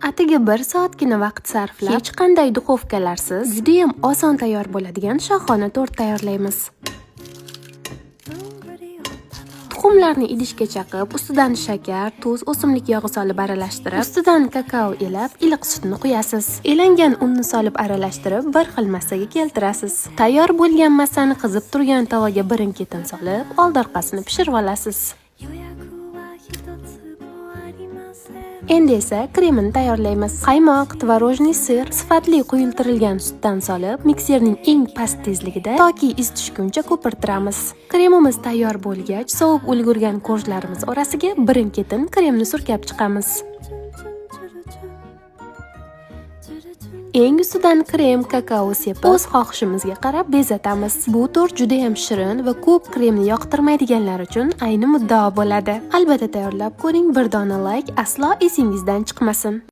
Atigi 1 soatgina vaqt sarflab, hech qanday duxovkalarsiz judayam oson tayyor bo'ladigan shohona tort tayyorlaymiz. Tuxumlarni idishga chaqib, ustidan shakar, tuz, o'simlik yog'i solib aralashtirib, ustidan kakao elab, iliq sutni quyasiz. Elangan unni solib aralashtirib, bir xil massaga keltirasiz. Tayyor bo'lgan massani qizib turgan tovaga birin-ketin solib, oldi-orqasini pishirib olasiz. 予約は一つもありません Endi esa kremini tayyorlaymiz. Qaymoq, творожный сыр, sifatli quyultirilgan sutdan solib, mikserning eng past tezligida toki iz tushguncha ko'pirtiramiz. Kremimiz tayyor bo'lgach, sovib ulgurgan korjlarimiz orasiga birin-ketin kremni surkab chiqamiz. Eng ustidan krem, kakao sepib, o'z xohishimizga qarab bezatamiz. Bu tort juda ham shirin va ko'p kremni yoqtirmaydiganlar uchun ayni muddao bo'ladi. Albatta tayyorlab ko'ring, bir dona like aslo esingizdan chiqmasin.